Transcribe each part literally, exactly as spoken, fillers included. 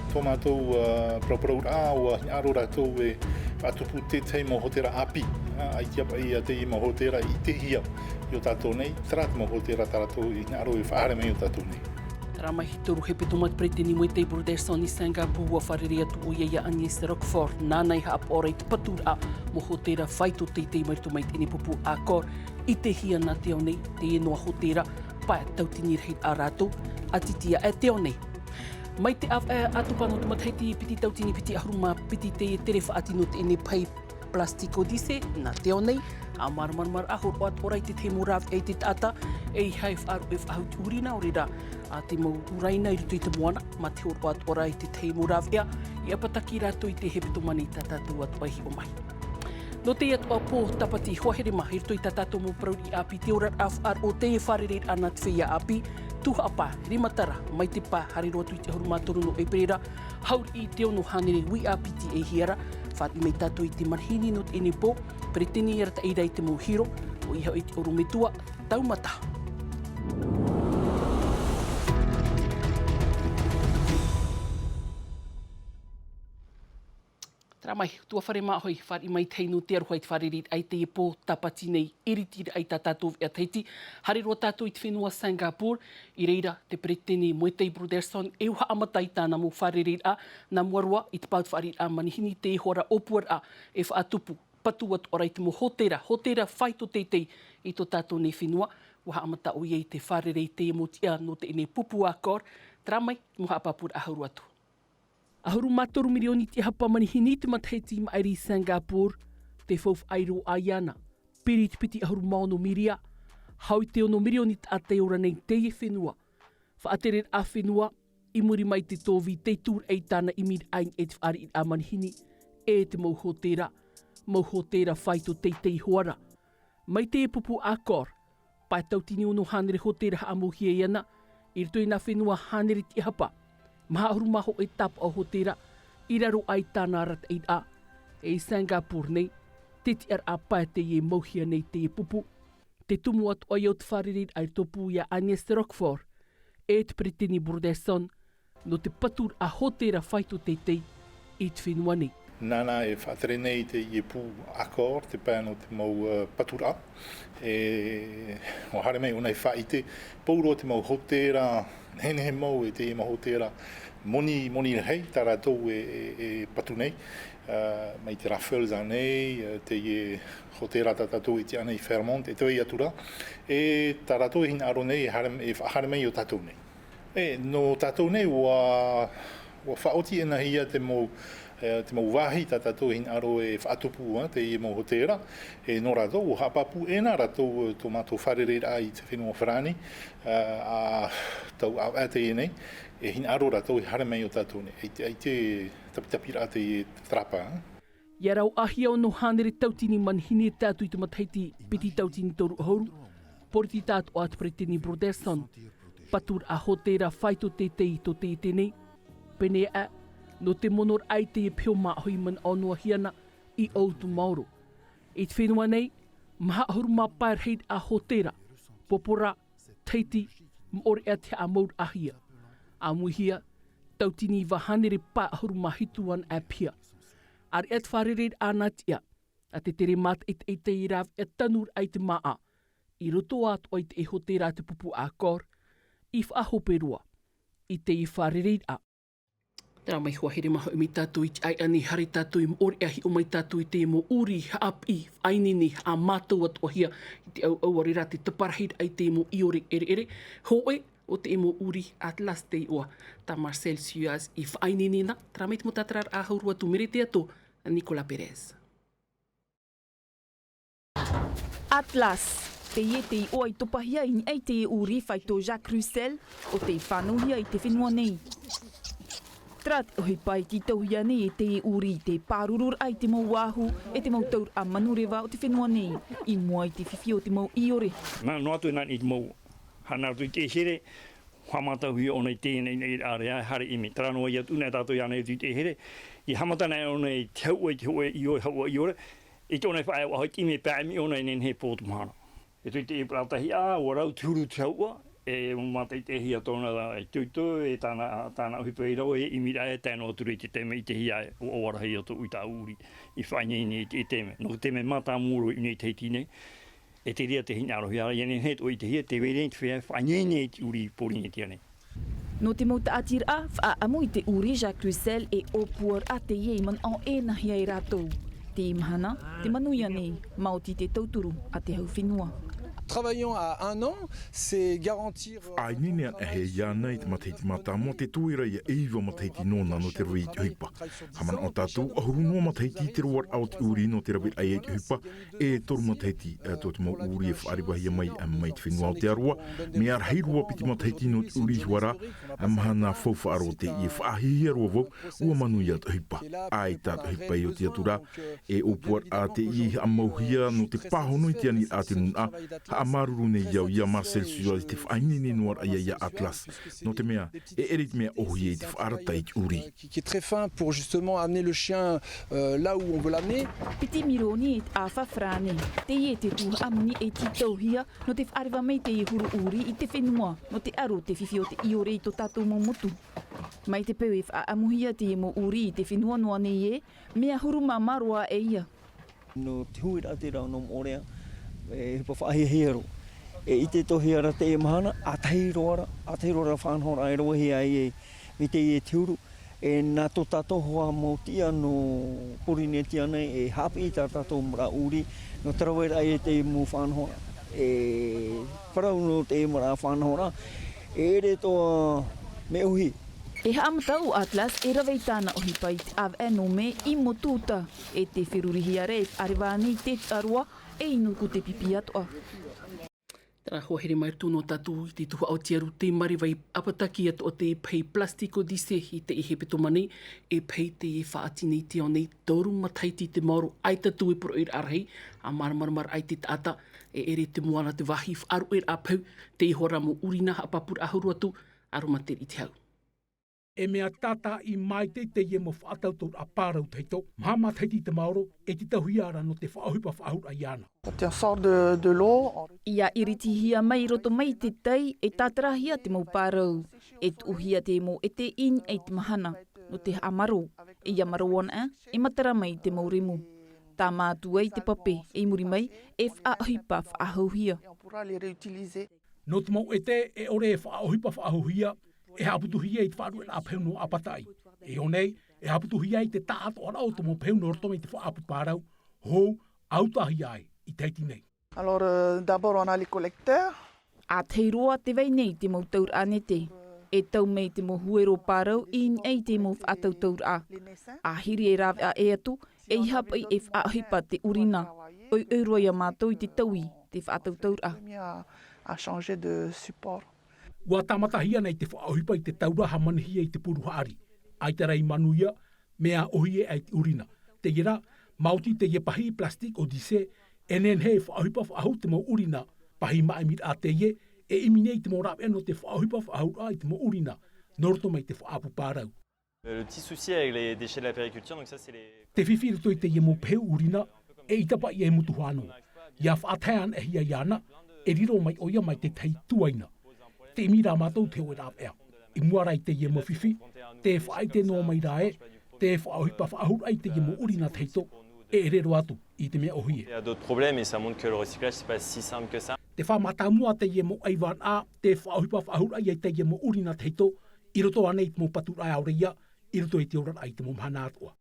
Tō mātou, ā, parauparauraʻa, ʻua hinaʻaro rātou e faʻatupu te tahi mau hōtēra ʻāpī, ā, ʻaita paʻi ia teie mau hōtēra i ʻitehia i ō tātou nei, terā te mau hōtēra tā rātou i hinaʻaro e faʻahaere mai i ō tātou nei. Terā mai, toru hepetoma te peretiteni Moetai Brotherson i Singapore, ʻua fārerei atu ʻoia ia Agnès Roquefort, nāna i haʻapaʻo ra i te paturaʻa mau hōtēra faito teitei mai roto mai i teie nei pupu Accor, i ʻitehia nā te ao nei, teie noa hōtēra, pae tauatini rahi ā rātou, ʻātiʻiti aʻe te ao nei. Mai te ʻāvaʻe ʻātopa nō te matahiti piti tauatini piti ʻahuru mā piti teie tere faʻatino teie nei pahi Plastico Dise, nā te ao nei, ʻa māramarama ra hōroʻa atoʻa ra i te tahi mau rāveʻa i te taʻata, ʻeiaha e faʻaruʻe faʻahou i te ʻūrina, ʻaore rā, ʻa te mau ʻūraina i roto i te moana, mā te hōroʻa atoʻa ra i te tahi mau rāveʻa, ʻia ʻāpataki rātou i te hepetoma nei tā tātou atoʻa e hiʻo mai. Nō teie atoʻa pō tāpati, ʻua haere mai i roto i tā tātou mau parau riʻi ʻāpī te oraraʻa faʻaroʻo i teie fārereiraʻa nā te feiā ʻāpī, tuhaʻa pae, rima tara, mai te pae, haere roa atu i te ʻahuru mā toru nō ʻēperēra, hauriʻi i te ono hānere uiʻa piti e hiara, fāriʻi mai tātou i te manihini nō teie nei pō, peretiteni arataʻi ra i te mau hiro, ʻoia hoʻi te ʻorometua, Taumata. Terā mai, ʻutuāfare māʻohi, fāriʻi maitaʻi nō te aroha i te fārereiraʻa i teie pō tāpati nei, ʻiritiraʻa i tā tātou veʻa Tahiti, haere roa tātou i te fenua Singapore, i reira te peretiteni Moetai Brotherson, e ʻua haʻamata i tāna mau fārereiraʻa, nā mua roa i te pāʻutufaʻariraʻa manihini, teie hoʻi ra ʻōpuaraʻa e faʻatupu, patu atoʻa ra i te mau hōtēra, hōtēra faito teitei i tō tātou nei fenua, ʻua haʻamata ʻoia i te fārerei i teie mau tiʻa nō teie nei pupu Accor, terā mai, te mau haʻapāpūraʻa hau roa atu. ʻAhuru mā toru mirioni tiʻahapa manihini te matahiti i maʻiri i Singapore, te faufaʻa i roaʻa iāna, piri i te piti ʻahuru mā ono miria, hau i te ono mirioni taʻata e ora nei i teie fenua. Faʻatereraʻa fenua, i muri mai i te tōvī tei tūraʻi i tāna ʻimiraʻa i niʻa i te fāriʻiraʻa manihini, e te mau hōtēra, mau hōtēra faito teitei hoʻi ra. Mai teie pupu Accor, pae tauatini ono hānere hōtēra haʻamauhia iāna, i roto i nā fenua hānere tiʻahapa, maha ʻahuru mā hōʻē tāpaʻo hōtēra, i raro aʻe i tāna arataʻiraʻa, e i Singapore nei, te tiʻaraʻa pae teie e mauhia nei teie pupu, te tumu atoʻa ia o te fārereiraʻa i rotopū ia Agnès Roquefort, e te peretiteni Brotherson, nō te paturaʻa hōtēra faito teitei i te fenua nei. Nāna e faʻatere nei i teie pū Accor, te pae nō te mau, ā, paturaʻa. E, ʻua haere mai ʻōna i faʻaʻite, pauroa te mau hōtēra, nehenehe mau e teie mau hōtēra, moni, moni rahi, tā rātou e, e, e patu nei, ā, mai te Raffles ānei, ā, teie hōtēra tā tātou e tiʻa nei Fairmont, e te vai atu ra, e tā rātou e hinaʻaro nei, e haere, e faʻahaere mai i ō tātou nei. E, nō tātou nei, ʻua, ʻua faʻaoti ʻenahia te mau, e, te mau vāhi tā tātou e hinaʻaro e faʻatupu, ā, teie mau hōtēra, e nō rātou, ʻua haʻapāpū ʻē nā rātou, e, tō mātou fārereiraʻa i te fenua Farāni, ā, ā, tau ʻāvaʻe teie nei, e hinaʻaro rātou e haere mai i ō tātou nei, ʻaita, ʻaita e tapitapiraʻa teie tarapa, ā. ʻIa rauʻahia ono hānere tauatini manihini e tae atu i te matahiti piti tauatini toru ʻahuru, poritita atoʻa te peretiteni Brotherson, paturaʻa hōtēra faito teitei i tō te ʻite nei, pēneiaʻe, nō te monoraʻa i teie peho māʻohi manaʻo noa hia na i ʻoutou maoro. I te fenua nei, maha ʻahuru mā pae rahi ā hōtēra, pōpō ra, Tahiti, Moʻorea te haʻamauraʻahia. ʻAmuihia, tauatini iva hānere pae ʻahuru mā hitu anaʻe piha. ʻAreʻa te fārereiraʻa nā tiʻa, ā te tere mātaʻitaʻi i te rāveʻa tanuraʻa i te māʻa, i roto atoʻa i te hōtēra a te pupu Accor, i faʻahope roa i teie fārereiraʻa. Terā mai, ʻua haere mai hoʻi mai tātou i te ʻaiʻa nei, haere tātou i Moʻorea, hiʻo mai tātou i te mau ʻūrī haʻapiʻi, faʻaineine, haʻamātau atoʻahia i te ʻauʻau, ʻaore rā te taparahiraʻa i te mau ʻiore ʻereʻere, hōʻē o te mau ʻūrī Atlas te iʻoa, tā Marcel Suaz i faʻaineine na, terā mai te mau tātararaʻa hau roa atu, Mere Teato, Nicolas Perez. Atlas, teie te iʻoa i topahia i niʻa i te ʻūrī faito Jacques Roussel, ʻo tei fānauhia i te fenua nei. Terā te ʻohipa e tītauhia nei e te ʻūrī i te pārururaʻa i te mau āhu, e te mau tauraʻa manureva o te fenua nei, i mua i te fifi o te mau ʻiore. Nā, noa atu e nā i te mau hana atu i te here, haʻamātauhia ʻōna i teie nei, nei, ʻareʻa, haere ʻimi. Terā noa atu nei tātou i ʻōna i te here, i haʻamata nei ʻōna i te hauʻa, i te hōʻē ʻiore, hauʻa ʻiore, i tōna e faʻaea, ʻua hoʻi te ʻimi, pae ʻimi ʻōna i nehenehe e pō te mahana. E tui te ʻīpara tahi, ā, ʻua rau te huru te hauʻa, E mātaʻitaʻihia tōna itoito, e tāna, tāna ʻohipa i raro, e ʻimiraʻa e tae noa atu ra i te taime i te hia e ʻoaʻoa rahi o tō ʻui tāʻu ʻuri i faʻaineine i te, i te mea. Nō te mea mātāmua roa i ʻō nei Tahiti nei, e te reira te hinaʻarohia, ia nehenehe ʻoe i te hia, te vai ra i te feiā e faʻaineine i te ʻuri i Pōrīnetia nei. Nō te mau taʻatiraʻa, faʻaʻamu i te ʻuri Jacques Roussel e ʻōpuaraʻa teie i manaʻo ʻē nāhea e rātou. Teie mahana, te manuia nei, maoti te tauturu a te hau fenua. Travaillant à un an, c'est garantir, euh, Faʻaineine anaʻe iāna i te matahiti mātāmua, te tuira ia e iva matahiti nōna nō te rave i te ʻohipa. Haʻamanaʻo tātou, ʻahuru noa matahiti i te roaraʻa o te ʻuri nō te raveraʻa i te ʻohipa, e toru matahiti, ā, tō te mau ʻuri e faʻarevahia mai, ā, mai te fenua Aotearoa, mea rahi roa piti matahiti nō te ʻuri i huaraʻa, ā, mahana faufaʻa roa teie, faʻahiahia roa vau, ʻua manuia te ʻohipa. ʻAita te ʻohipa i oti atu ra, e ʻōpuaraʻa teie i haʻamauhia nō te pāhono i te aniraʻa a te nūnaʻa, haʻamāuruuru nei au ia Marcel Suarez i te faʻaineine noa raʻa ia, ia Atlas, nō te mea, e ʻere i te mea ʻōhie i te faʻarata i te ʻuri. Qui, qui est très fin pour justement amener le chien, euh, là où on veut l'amener. Piti mirioni e te ʻāfa farāne. Teie te tuhaʻa moni e tītauhia nō te faʻareva mai teie huru ʻuri i te fenua, nō te aro te fifi o te ʻiore i tō tātou mau motu. Mai te peu e faʻaʻamuhia teie mau ʻuri i te fenua noa nei ē, mea huru māmā roa e ia. Nō te huiraʻatira nō Moʻorea, e ʻohipa faʻahiahia roa. E ʻitetohia ra teie mahana, ʻātahi roa ra, ʻātahi roa ra faʻanahoraʻa e ravehia ai e, mai teie te huru, e nā tō tātou hoa mau tiʻa nō Pōrīnetia nei, e haʻapiʻi tā tātou mau ʻuri, nō te raveraʻa i teie mau faʻanahoraʻa, e parau nō teie mau faʻanahoraʻa, e ʻere atoʻa mea ʻōhie. E haʻamata ʻo Atlas e rave i tāna ʻohipa i te ʻāvaʻe nō mē i Motu Uta, e te ferurihia ra e faʻareva nei te tuʻaroa, e i Nuku te pipi atoʻa. Terā hoa here mai roto noa tātou i te tuhaʻa o Aotearoa, te mareva i ʻāpataki atoʻa te pahi Plastique Odyssée i teie hepetoma nei, e pahi teie e faʻaʻati nei i te ao nei, toru matahiti te maoro, ʻaita atu e poroʻi rahi, ā māramarama ai te taʻata, e ʻere te moana te vāhi faʻaruʻeraʻa pahu, teie hoʻi rā mau ʻurina haʻapāpūraʻa hau roa atu, aromatera i te hau. E mea tātaʻi maitaʻi teie mau faʻatautauraʻa pārau tahito, maha matahiti te maoro, e tītauhia ra nō te faʻaʻohipa faʻahou raʻa iāna. Quand on sort de, de l'eau, on Ia iritihia mai i roto mai i te tai, e tātarahia te mau pārau, e tuʻuhia te mau ʻete i niʻa i te mahana, nō te haʻamaro, e ia maro anaʻe, e matara mai te mau remu. Tāmā atu ai te pape, i muri mai, e faʻaʻohipa faʻahouhia. On pourra les réutiliser. Nō te mau ʻete, e ʻore e faʻaʻohipa faʻahouhia, e haʻaputuhia i te faʻaruʻeraʻa pahu nō ʻāpataʻi. E ʻō nei, e haʻaputuhia i te taʻatoʻaraʻa o te mau pahu nō roto mai te faʻaʻapu pārau, hou, ʻautahia ai, i Tahiti nei. Alors, euh, d'abord, on a les collecteurs. ʻĀtahi roa te vai nei te mau tauraʻa nete. E tau mai te mau huero pārau i niʻa i te mau faʻatautauraʻa. ʻĀhiri e rāveʻa ʻē atu, ʻeiaha paʻi e faʻaʻohipa te ʻurina. ʻOiʻoi roa ia mātou i te taui, te faʻatautauraʻa. Premier à, à changer de support. ʻUa tāmatahia nei te faʻaʻohipa i te taura hāmanihia i te puru haʻari. ʻAita rā i manuia, mea ʻōhie ai te ʻurina. Teie rā, maoti teie pahi Plastique Odyssée, e nehenehe e faʻaʻohipa faʻahou te mau ʻurina, pahi māʻimiraʻa teie, e ʻimi nei i te mau rāveʻa nō te faʻaʻohipa faʻahouraʻa i te mau ʻurina, nō roto mai te faʻaʻapu pārau. Le petit souci avec les déchets de la périculture, donc ça, c'est les Te fifi i roto i teie mau pahu ʻurina, eʻita paʻi e motu hānō. ʻIa faʻatae anaʻe hia iāna, e riro mai ʻoia mai te tahi tuaina. Te ʻimi rā mātou te hōʻē rāveʻa. I mua rā i teie mau fifi, tē faʻaʻite noa mai rā ē, te faʻaʻohipa faʻahouraʻa i teie mau ʻurina tahito, e ʻere roa atu i te mea ʻōhie. Il y a d'autres problèmes et ça montre que le recyclage, c'est pas si simple que ça. Te faʻamātāmua teie mau ʻaivānaʻa, te faʻaʻohipa faʻahouraʻa i teie mau ʻurina tahito, i roto ānei i te mau paturaʻa ʻaore ia, i roto i te oraraʻa i te mau mahana atoʻa.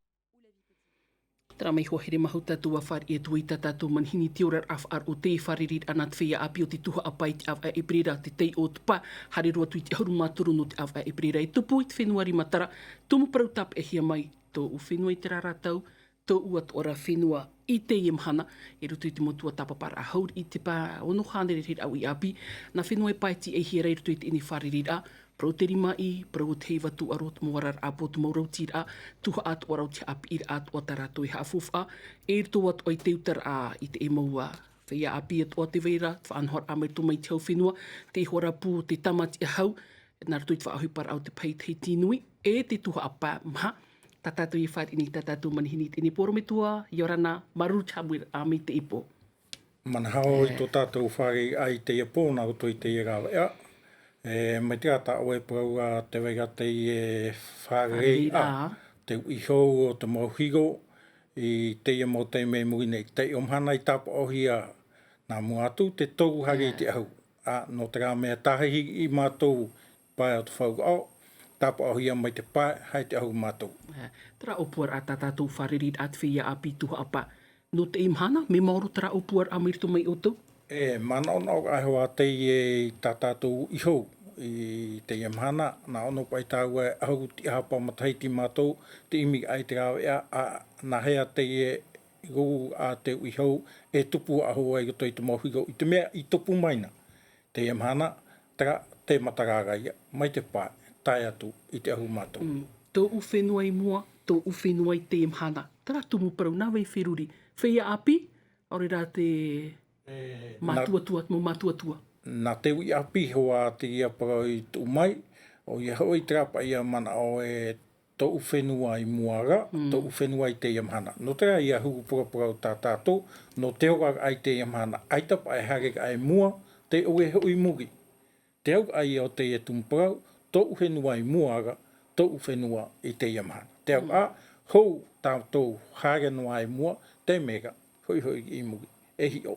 Terā mai hoʻi here maha tātou ʻua fāriʻi atu i tā tātou manihini i te oraraʻa faʻaroʻo i te fārereiraʻa nā te feiā ʻāpī o te tuhaʻa pae i te ʻāvaʻe ʻēperēra, te taiʻo o te pā, haere roa atu i te ʻahuru mā toru nō te ʻāvaʻe ʻēperēra e tupu i te fenua Rimatara, tumu parau tāpeʻahia mai, tōʻu fenua i terā ra tau, tōʻu atoʻa ra fenua i teie mahana, i roto i te mau tuatāpaparaʻa hau i te pā ono hānere rahiraʻa uʻi ʻāpī, nā fenua e pae tiʻaihia ra i roto i teie fārereiraʻa, parau o te rimaʻī, parau o te heiva tūʻaro, te mau araraʻa pō, te mau rautiraʻa, tuhaʻa atoʻa ra o te haʻapiʻiraʻa atoʻa tā rātou e haʻafaufaʻa, e i roto atoʻa i te utaraʻa i te mau feiā ʻāpī atoʻa tē vai ra, te faʻanahoraʻa mai roto mai te hau fenua, te ihoa ra pū o te tāmātiʻa hau, nā roto i te faʻaʻohiparaʻa o te pahi Tahiti Nui, e te tuhaʻa pā maha, tā tātou e fāriʻi nei tā tātou manihini i teie nei pō. Orometua Iorana, māuruuru te haʻamoʻehia mai i teie pō. Manihini i tō tātou fārereiraʻa i teie pō, nā roto i teie rāveʻa. E, mai te ata ʻoe parau a te vai ra teie fārereiraʻa, te uʻi hou o te mau higo, i teie mau taime i muri nei. Taiʻo mahana i tāpaʻohia nā mua atu te toru haere i te ʻahu. ʻA, nō terā mea tāhihi i mātou pae o te fauraʻo, tāpaʻohia mai te pae, haere i te ʻahu mātou. E, terā ʻōpuaraʻa tā tātou fārereiraʻa te feiā ʻāpī Tuhaʻa Pae. Nō teie mahana, mea maoro terā ʻōpuaraʻa mai roto mai ʻoutou? E, manaʻonaʻo aʻe hoʻi teie i tā tātou uʻi hou i teie mahana, nā ʻō noa paʻi tāua e ʻahuru tiʻahapa matahiti mātou, te ʻimi aʻe i te rāveʻa, ʻa, nāhea teie ruru a te uʻi hou e tupu aʻe hoʻi i roto i te mau higo, i te mea i tupu mai na. Teie mahana, terā, te matara ra ia, mai te pae, tae atu i te ʻahu mātou. Mm. Tōʻu fenua i mua, tōʻu fenua i teie mahana. Terā tumu parau nā vai feruri. Feiā ʻāpī, ʻaore rā te mātuatua, mau mātuatua. Nā te uʻi ʻāpī hoʻi teie parau i tuʻu mai, ʻoia hoʻi terā paʻi ia manaʻo e tōʻu fenua i mua ra, tōʻu fenua i teie mahana. Nō terā ia huru paraparau tā tātou, nō te oraraʻa i teie mahana, ʻaita paʻi e haere aʻe i mua, tē ʻoe hoʻi i muri. Te auraʻa ia o teie tumu parau, tōʻu fenua i mua ra, tōʻu fenua i teie mahana. Te auraʻa, hou tātou haere noa i mua, te mea ra, hoʻi hoʻi i muri, e hiʻo,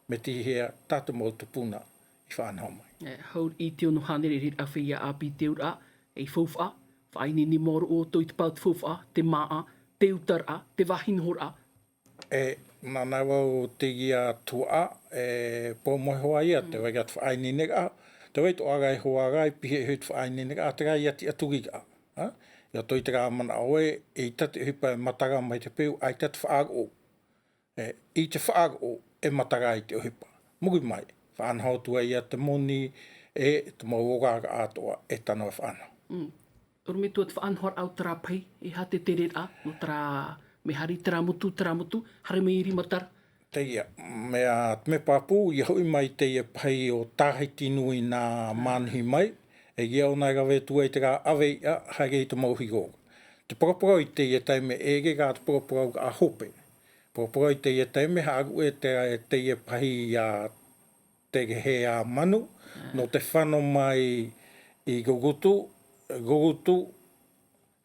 mai te hea tā te mau tupuna i faʻanaho mai. E, hou i te ono hānere reira feiā ʻāpī te auraʻa, ei faufaʻa, faʻaineine maoro ʻoutou i te pae o te faufaʻa, te māʻa, te utaraʻa, te vāhi nohoraʻa. E, nānā vau teie Tuhaʻa, e, pou mai hoʻi ia, te vai ra te faʻaineineraʻa, te vai toʻa ra e hoa ra, i pihaʻi hoʻi te faʻaineineraʻa, terā ia tiʻaturiraʻa, ʻa? I roto i terā manaʻo ē, ʻeita te ʻohipa e matara mai te peu, ʻaita te faʻaroʻo. E, i te faʻaroʻo e matara i te ʻohipa. Muri mai, faʻanaho atu ai ia te moni, e, te mau oraraʻa atoʻa e tano e faʻanaho. Mm. ʻOrometua te faʻanahoraʻa o terā pahi, e aha te tereraʻa, nō terā mea haere i terā motu, terā motu, haere mai i rima terā. Teie, mea, te mea pāpū, ia hoʻi mai teie pahi o Tāhiti Nui nā Mānihi mai, e ia ʻōna e rave atu ai terā ʻaveiʻa, haere i te mau higo ra. Te paraparau i teie taime, e ʻere rā te paraparau ra hope. Paraparau i teie taime, haʻaruʻe te, teie pahi ia te hea manu, nō te fano mai i Rurutu, Rurutu,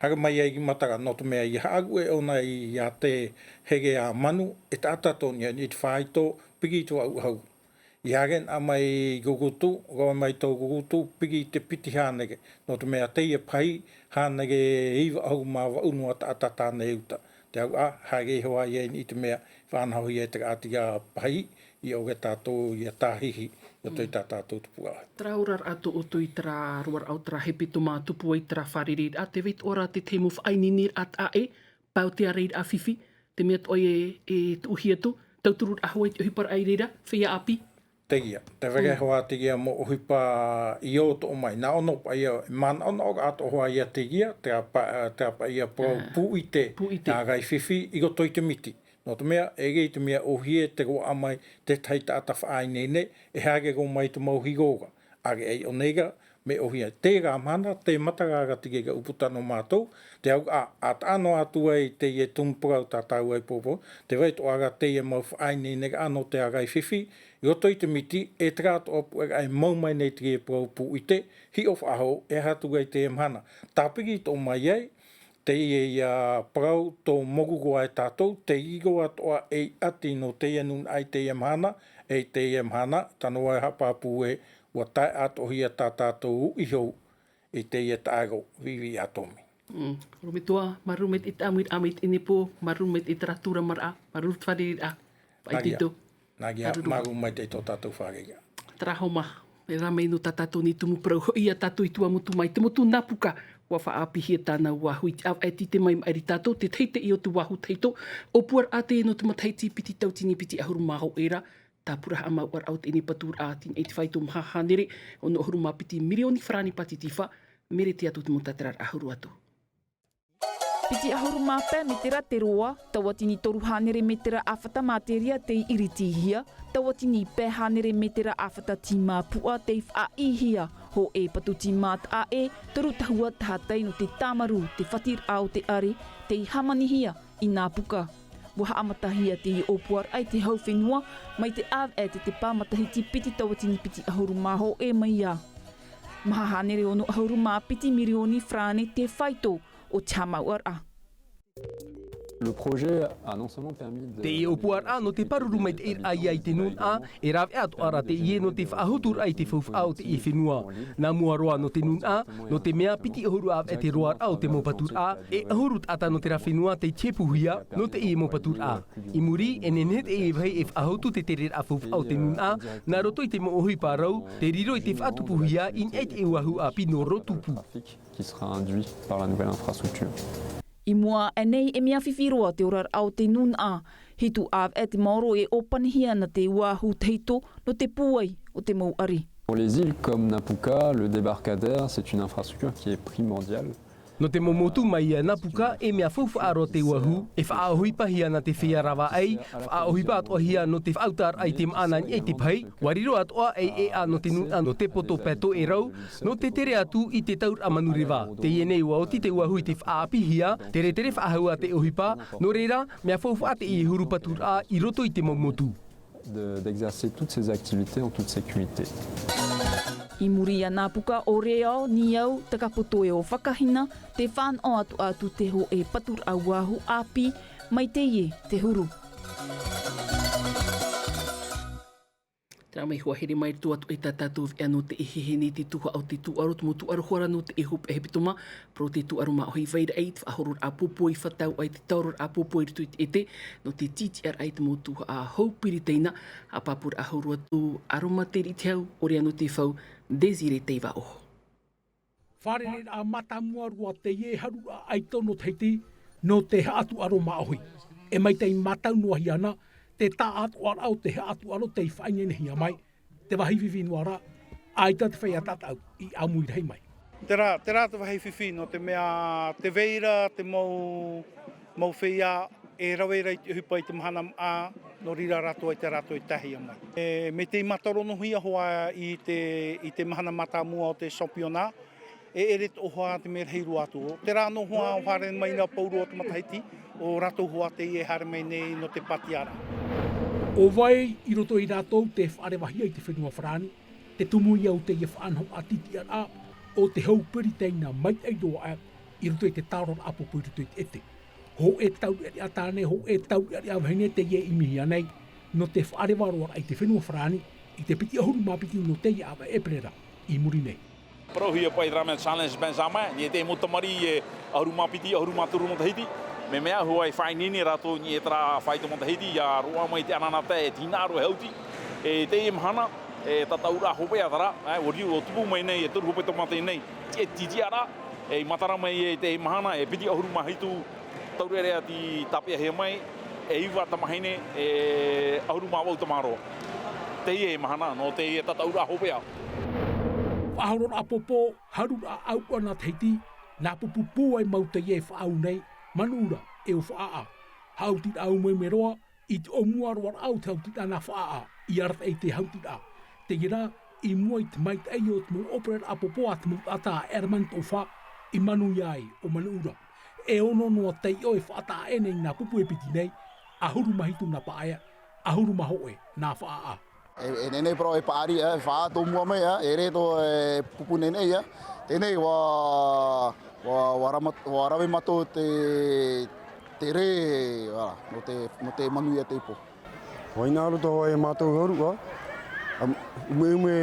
haere mai ai i matara, nō te mea ia haʻaruʻe ʻōna ia te hea manu, e taʻata tō niʻa i te faito, piri i te vaʻu ʻahuru. I haere noa mai i Rurutu, roa mai tō Rurutu, piri i te piti hānere, nō te mea teie pahi, hānere iva ʻahuru mā vaʻu noa taʻata tāne e uta. Te auraʻa, haere iho ā ia i niʻa i te mea, faʻanahohia e te raʻatira pahi, ʻia ʻore tātou ʻia tāhihi, i roto i tā tātou tupu ra. Terā oraraʻa tō ʻoutou i terā roaraʻa o terā hepetoma tupu ai terā fārereiraʻa, tē vai atoʻa ra te tahi mau faʻaineineraʻa taʻa ʻē, pae o te ārairaʻa fifi, te mea atoʻa e, e tuʻuhia atu, tauturu-raʻa hoʻi te ʻohiparaʻa i reira, feiā ʻāpī. Teie, tē vai ra hoʻi teie mau ʻohipa i ʻō atoʻa mai, nā ʻō noa paʻi ia, manaʻonaʻo atoʻa hoʻi ia teie, terā pa-, terā paʻi ia parau pūʻite, pūʻite, ārai fifi, i roto i te miti. Nō te mea, e ʻere i te mea ʻōhie te roaʻa mai tētahi taʻata faʻaineine, e haere roa mai te mau higo ra. ʻAreʻa i ʻō nei ra, mea ʻōhie. Terā mahana, tē matara ra te reira ʻūputa nō mātou, te auraʻa, ʻa taʻa noa atu ai teie tumu parau tā tāua i poupou, tē vai atoʻa ra teie mau faʻaineineraʻa nō te ārai fifi, i roto i te miti, e terā atoʻa puʻeraʻa e mau mai nei teie parau pūʻite, hiʻo faʻahou, e aha atu ai teie mahana. Tāpiri atoʻa mai ai, teie ia parau tō moru roa e tātou, te riro atoʻa ei ʻati nō teie nūnaʻa i teie mahana, e i teie mahana, tano ā e haʻapāpū ē, ʻua tae atoʻahia tā tātou uʻi hou i teie taʻero viʻiviʻi atomi. Mm. ʻOrometua, māuruuru maitaʻi te ʻāmuiraʻa mai i teie nei pō, māuruuru maitaʻi terā tūramaraʻa, māuruuru te fārereiraʻa. Nā reira. Faʻaitoito. Nā reira, māuruuru maitaʻi tō tātou fārereiraʻa. Terā hoʻi mā, e rā mai nō tā tātou nei tumu parau hoʻi ia tātou i Tuamotu mai te motu nā Puka, ʻua faʻaʻāpīhia tāna ua hui te ʻāvaʻe tite mai maʻiri tātou, te teitei o te Vāhu Tahito, ʻōpuaraʻa teie nō te matahiti piti tauatini piti ʻahuru mā hōʻē ra, tāpura haʻamāuʻaraʻa o teie nei paturaʻa, teie nei te faito maha hānere, ono ʻahuru mā piti mirioni farāni pātitifa, merete atu te mau tātararaʻa huru atu. Piti ʻahuru mā pae metera te roa, tauatini toru hānere metera ʻāfata materia tei ʻiritihia, tauatini pae hānere metera ʻāfata tīmā puʻa tei faʻaʻīhia, hōʻē patu tīmā taʻa ʻē, toru tahua tahatai nō te tāmarū, te fatiraʻa o te ʻare, tei hāmanihia i nā Puka. ʻUa haʻamatahia teie ʻōpuaraʻa i te hau fenua, mai te ʻāvaʻe tetepa matahiti piti tauatini piti ʻahuru mā hōʻē mai ia. Maha hānere ono ʻahuru mā piti mirioni farāne te faito o te haʻamāuʻaraʻa. Le projet a non seulement permis de... Teie ʻōpuaraʻa nō te pāruru maitaʻiraʻa i te nūnaʻa, e rāveʻa atoʻa ra teie nō te faʻahotu raʻa i te faufaʻa o teie fenua. Nā mua roa nō te nūnaʻa, nō te mea piti ʻahuru ʻāvaʻe te roaraʻa o te mau paturaʻa, e ʻahuru taʻata nō terā fenua tei tihepuhia nō teie mau paturaʻa. I muri, e nehenehe teie vāhi e faʻahotu te tereraʻa faufaʻa o te nūnaʻa, nā roto i te mau ʻohipa rau, tei riro i te faʻatupuhia i niʻa i te ʻauahu ʻāpī nō Rotupu. Qui sera induit par la nouvelle infrastructure. I mua aʻe nei, e mea fifi roa te oraraʻa o te nūnaʻa. Hitu ʻāvaʻe te maoro e ʻōpanihia ana te ʻauahu tahito nō te pūai o te mau ʻari. Pour les îles comme Napuka, le débarcadère, c'est une infrastructure qui est primordiale. Nō te mau motu mai iā Napuka, e mea faufaʻa roa te ʻauahu, e faʻaʻohipahia ana te feiā ravaʻai, faʻaʻohipa atoʻahia nō te faʻautaraʻa i te maʻana i niʻa i te pahi, ʻua riro atoʻa ei ʻēʻa nō te nūnaʻa nō te poto pae tō ʻērau, nō te tere atu i te tauraʻa manureva. Teie nei ʻua oti te ʻauahu i te faʻaʻāpīhia, teretere faʻahou ā te ʻohipa, nō reira, mea faufaʻa teie huru paturaʻa i roto i te mau motu. De, d'exercer toutes ces activités en toute sécurité. I muri iā Napuka, ʻo Reao, Niau, Takapoto e ʻo Fakahina, tē fānaʻo atu atu te hōʻē paturaʻa ʻauahu ʻāpī, mai teie te huru. Terā mai, ʻua here mai roto atu i tā tātou veʻa nō teie heheni i te tuhaʻa o te tūʻaro, te mau tūʻaro hoʻi ra nō teie hopeʻa hepetoma, parau te tūʻaro māʻohi i vai ra i te faʻahororaʻa pōpō i fātau ai te taororaʻa pōpō i roto i te ʻēʻa, nō te tītiʻaraʻa i te mau tuhaʻa hau Piritaina, haʻapāpūraʻa hau roa atu, aromatiri i te hau, ʻoia nō te fau, Désiré Teivaoho. Fārereiraʻa mātāmua roa teie haruraʻa ʻaito nō Tahiti, nō te haʻatūʻaro māʻohi. E maitaʻi mātau noa hia ana, te taʻatoʻaraʻa o te haʻatūʻaro tei faʻaineinehia mai, te vāhi fifi noa ra, ʻaita te feiā tātaʻu i ʻāmui rahi mai. Terā, terā te vāhi fifi, nō te mea tē vai ra te mau, mau feiā e rave ra i te ʻohipa i te mahana maʻa, nō reira rātou ʻaita rātou e taehia mai. E, mea tei mātaro noa hia hoʻi i te, i te mahana mātāmua o te championnat, e ʻere atoʻa te mea rahi roa atu. Terā noa hoʻi ʻua haere mai na pauroa o te matahiti, ʻo rātou hoʻi teie e haere mai nei nō te pātiaraʻa. ʻO vai i roto ia rātou tē faʻarevahia i te fenua Farāni, te tumu ia o teie faʻanahoraʻa tītiʻaraʻa o te hau Piritaina maitaʻi roa aʻe i roto i te taororaʻa pōpō i roto i te ʻēʻa. Hōʻē taureʻareʻa tāne, hōʻē taureʻareʻa vahine teie i ʻimihia nei, nō te faʻareva roa raʻa i te fenua Farāni, i te piti ʻahuru mā piti nō teie ʻāvaʻe ʻēperēra i muri nei. Parauhia paʻi terā mea Challenge Benjamin, nō te mau tamariʻi e ʻahuru mā piti, ʻahuru mā toru matahiti, mea mea hoʻi e faʻaineine rātou i terā faito matahiti, ʻia roaʻa mai te ʻananaʻa e te hinaʻaro e hauti, e teie mahana, e tātauraʻa hopeʻa terā, e, ʻua riro, ʻua tupu mai nei, e toru hopeʻa tōmātene nei, e tītiʻaraʻa, e, i matara mai e teie mahana, e piti ʻahuru mā hitu taureʻareʻa tei tāpeʻahia mai, e iva tamāhine, e ʻahuru mā vaʻu tamaroa. Teie mahana, nō teie tātauraʻa hopeʻa. Faʻahororaʻa pōpō, haruraʻa ʻauʻa nā Tahiti, nā pupu pūai mau teie e faʻaau nei, Manuʻura, e ʻo Faʻaʻa. Hautiraʻa aumeaume roa, i te ʻōmua roa raʻa o te hautiraʻa nā Faʻaʻa, i arataʻi i te hautiraʻa. Teie rā, i mua i te maitaʻi o te mau ʻōpereraʻa pōpō a te mau taʻata a ʻEramani Toʻofa, i manuia ai ʻo Manuʻura. E ono noa taiʻo e faʻataʻa aʻe nei nā pupu e piti nei, ʻahuru mā hitu nā Paʻea, ʻahuru mā hōʻē nā Faʻaʻa. E, e nehenehe parau e paʻari, e, faʻaʻā tō mua mai, e, e ʻere tō, e, pupu nehenehe, e. Teie nei, ʻua, ʻua, ʻua rama-, ʻua rave mātou te, te rē, ʻā, nō te, nō te manuia te ipo. ʻUa hinaʻaro atoʻa vau e mātou haru, ʻā. ʻUmeʻume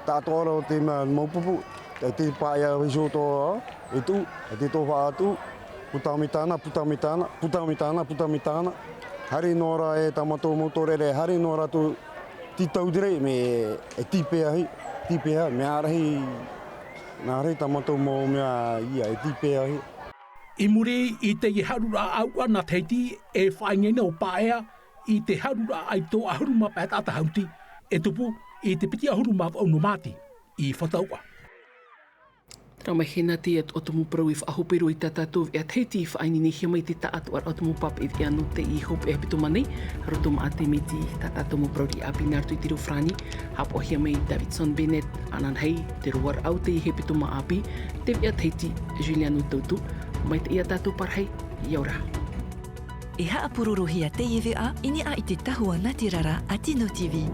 tāʻatoʻa ra o te mea mau pupu, e te Paʻea vaiiho atoʻa, ʻā, e tuʻu, e te Toʻofa ʻā tuʻu, puta mai tāna, puta mai tāna, puta mai tāna, puta mai tāna. Haere noa ra e tā mātou mau tōrere, haere noa rātou tei tautere, mea e tīpeahi, tīpea, mea rahi, nā reira tā mātou mau mea ia e tīpeahi. I muri i teie haruraʻa ʻauʻa nā Tahiti, e faʻaineine ʻo Paʻea i te haruraʻa ʻaito ʻahuru mā pae taʻata hauti, e tupu i te piti ʻahuru mā vaʻu nō Māti i Fataua. Terā mai, e nā te atu atu mau parau i faʻahope roa i tā tātou veʻa Tahiti i faʻaineinehia mai te tāʻatoʻaraʻa o te mau pāpaʻi veʻa nō teie hopeʻa hepetoma nei, roto maʻa te miti tā tātou mau parau riʻi ʻāpī nā roto i te reo Farāni, haʻapaʻohia mai Davidson Bennett, ananahi, te roaraʻa o teie hepetoma ʻāpī, te veʻa Tahiti, Juliano Tautu, mai teie ā tātou parahi, ʻia ora. E haʻapurorohia teie veʻa i niʻa i te tahua nātirara a Tino TV.